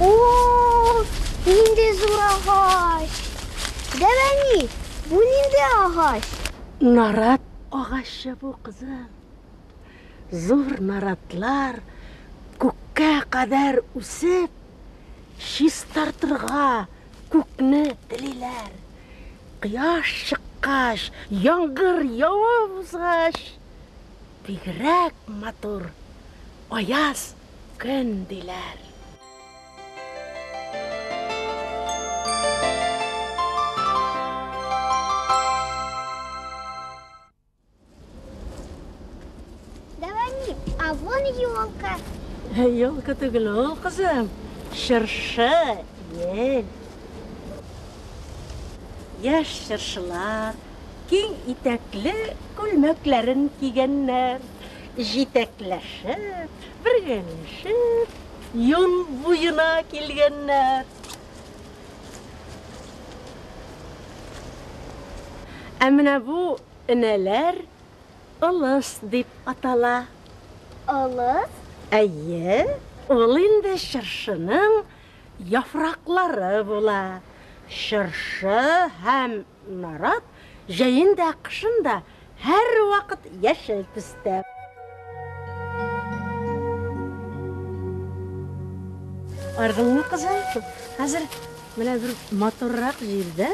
О, нинди зур агач! Дәвәни, бу нинди агач? Нарат агачы бу, кызым. Зур наратлар күккә кадәр үсеп, чистартырга күкне телиләр. Кояш чыккач, яңгыр явып узгач, бигрәк матур, аяз көн диләр. Дәвәни, а вон елка. Елка түгел ул, кызым. Чыршы, ел. Яшь чыршылар киң итәкле күлмәкләрен кигәннәр. Җитәкләшеп, бергәләшеп, юл буена килгәннәр. Ә менә бу энәләр ылыс дип атала. Ылыс? Әйе, ул инде чыршының яфраклары була. Чыршы һәм нарат җәен дә, кышын да һәрвакыт яшел төстә. Аргынмы, кызым? Хәзер менә бер матуррак җирдә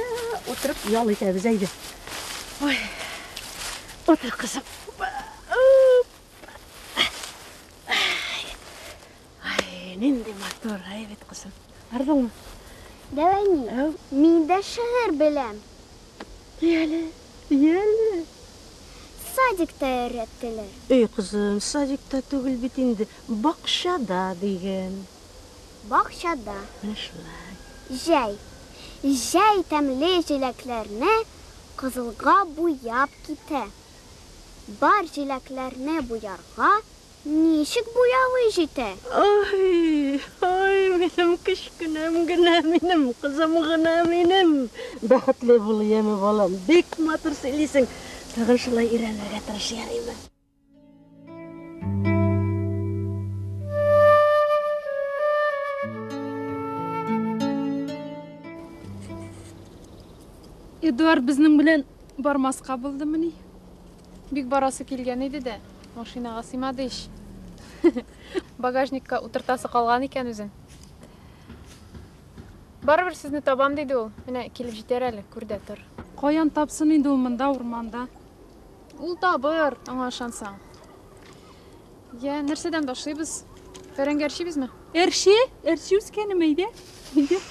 утырып ял итәбез, әйдә. Ой, утыр, кызым. Ай, нинди матур, әй бит, кызым. Ардыңмы? Дәвәни, мин дә шигырь беләм. Яле, яле. Садикта өйрәттеләр. Эй, кызым, садикта түгел бит инде, бакчада диген. Бакчада. Менә шулай. Җәй. Җәй тәмле җиләкләрне кызылга буяп китә. Бар җиләкләрне буярга ничек буявы җитә? Ай, ай, Минем кечкенәм генә, минем кызым гына, минем. Бәхетле бул, яме, балам. Бик матур сөйлисең. Тагын шулай өйрәнергә тырыш, ярыймы? Эдуард безнең белән бармаска булдымыни? Бик барасы килгән иде дә, машинага сыймады ич. Багажникка утыртасы калган икән үзен. Барыбер сезне табам, диде ул. Менә килеп җитәр әле, күр дә тор. Каян тапсын инде ул монда, урманда? Ул табыр, аңа ышансаң. Йә, нәрсәдән башлыйбыз? Бәрәңге әрчибезме? Әрчи, әрчи үскәнем, әйдә. Әйдә.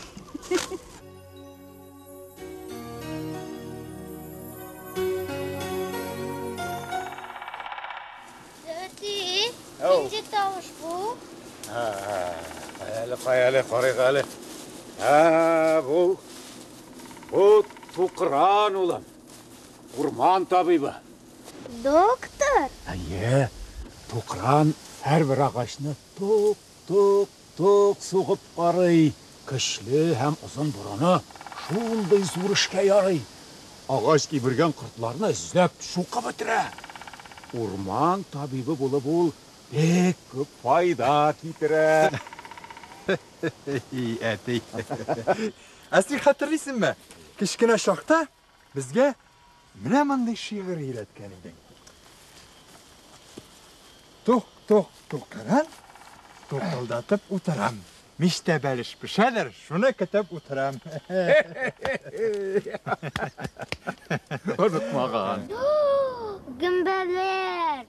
Әти, нинди тавыш бу? Әле, кая әле, карыйк әле. Ә, бу, бу Тукран, улым. Урман табибы. Доктор? Әйе, Тукран һәрбер агачны тук, тук, тук сугып карый. Көчле һәм озын борыны шундый зур эшкә ярый. Агач кибергән кортларны эзләп чукып бетерә. Урман табибы булып ул бик күп файда китерә. Әти. Ә син хәтерлисеңме? Кечкенә чакта безгә менә мондый шигырь өйрәткән идең. Тук, тук, тукыран, тукылдатып утырам. Мичтә бәлеш пешәдер, шуны көтеп утырам. Онытмаган. Гөмбәләр!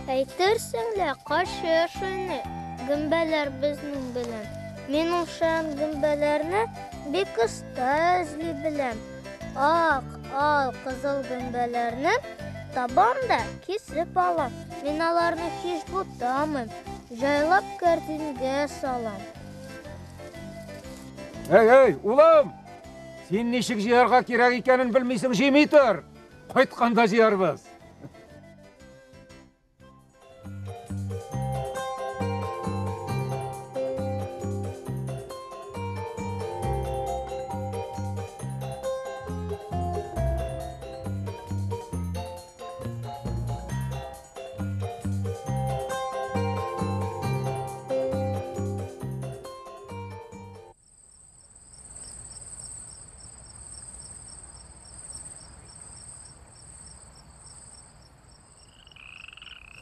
Әйтерсең лә качы шуны гөмбәләр безнең белән. Мин ул шаян гөмбәләрне бик оста эзли беләм. Ак, ал, кызыл гөмбәләрне табам да кисеп алам. Мин аларны һич бутамыйм, җайлап кәрзингә салам. Әй, әй, улым! Син ничек җыярга кирәк икәнен белмисең, җыймый тор. Кайтканда җыярбыз.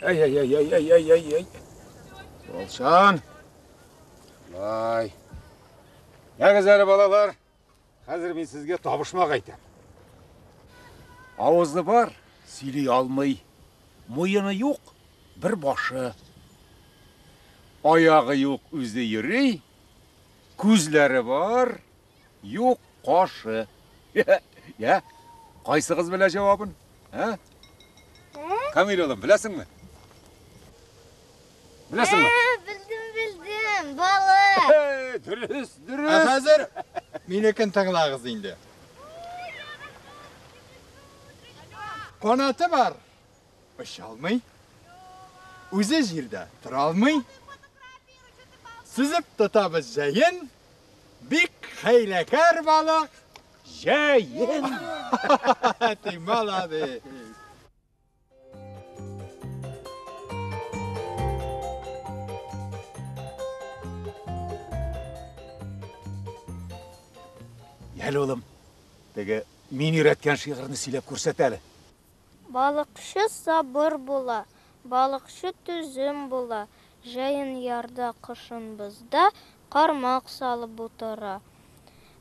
Әй, әй, әй, әй, әй, әй, әй, әй. Волчан. Лай. Ягез әле, балалар. Хәзер мин сезгә табышмак әйтәм. Авызы бар, сөйли алмый. Муены юк, бер башы. Аягы юк, үзе йөри. Күзләре бар, юк кашы. Я, кайсыгыз белә җавабын? Ә? Камил улым, беләсеңме? Беләсеңме? Белдем, белдем, балык. Дөрес, Ә дөрес. хәзер минекен тыңлагыз инде. Канаты бар, оча алмый. Үзе җирдә тора алмый. Сөзеп тотабыз җәен, бик хәйләкәр балык. Җәен. Әти, молодец. Әле улым, теге мин өйрәткән шигырьне сөйләп күрсәт әле. Балыкчы сабыр була, балыкчы түзем була. Җәен ярда, кышын бозда кармак салып утыра.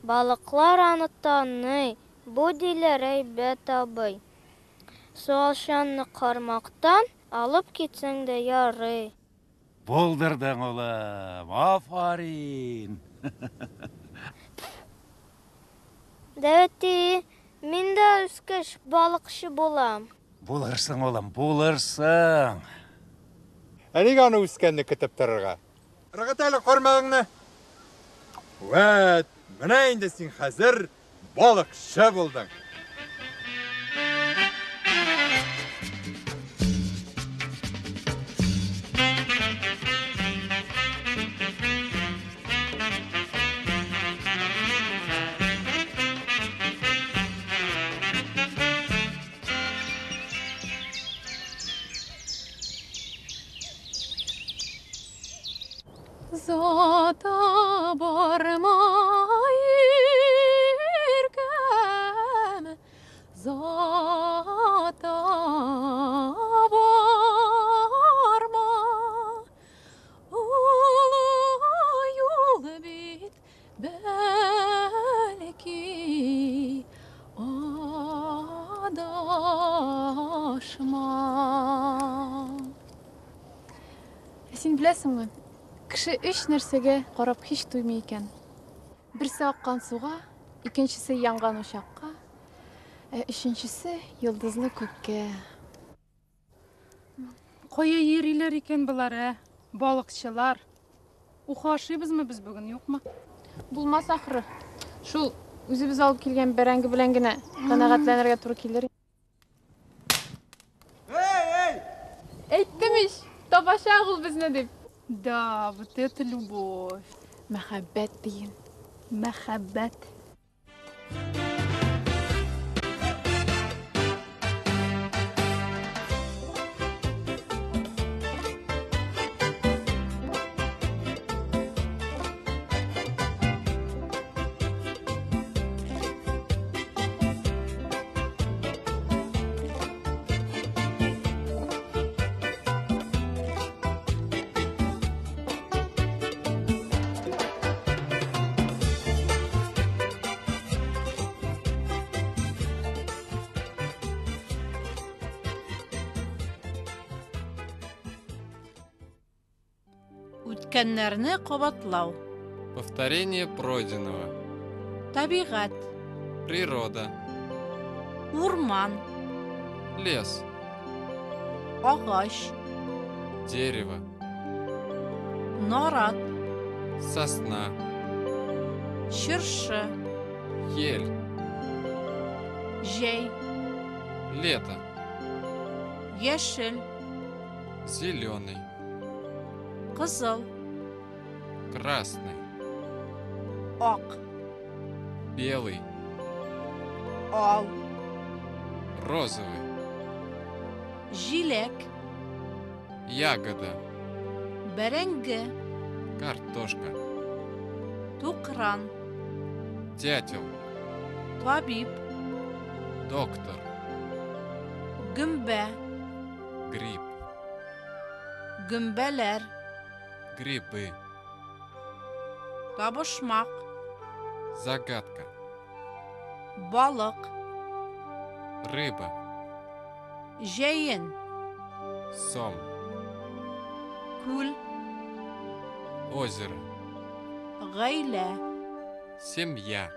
Балыклар аны таный, бу диләр әйбәт абый. Суалчанны кармактан алып китсәң дә ярый. Булдырдың, улым, афарин. Дәүти, мин дә үскәч балыкчы булам. Булырсың, улым, булырсың. Ә нигә аны үскәнне көтеп торырга? Ыргыт әле кармагыңны. Вәт, менә инде син хәзер балыкчы булдың. Зата барма, иркәм, зата барма. Олы юл бит, бәлки, адашма. Ә син беләсеңме, кеше өч нәрсәгә карап һич туймый икән. Берсе аккан суга, икенчесе янган учакка, ә өченчесе йолдызлы күккә. Кая йөриләр икән болар, ә? Балыкчылар. Уха ашыйбызмы без бүген, юкмы? Булмас ахры. Шул үзебез алып килгән бәрәңге белән генә канәгатьләнергә туры килер. Әйттем ич, табачак ул безне дип. Да, вот это любовь. Мәхәббәт диген. Мәхәббәт. Үткәннәрне кабатлау. Повторение пройденного. Табигать. Природа. Урман. Лес. Агач. Дерево. Нарат. Сосна. Чыршы. Ель. Җәй. Лето. Яшел. Зеленый. Кызыл. Красный. Ак. Белый. Ал. Розовый. Җиләк. Ягода. Бәрәңге. Картошка. Тукран. Дятел. Табиб. Доктор. Гөмбә. Гриб. Гөмбәләр. Грибы. Табышмак. Загадка. Балык. Рыба. Җәен. Сом. Күл. Озеро. Гаилә. Семья.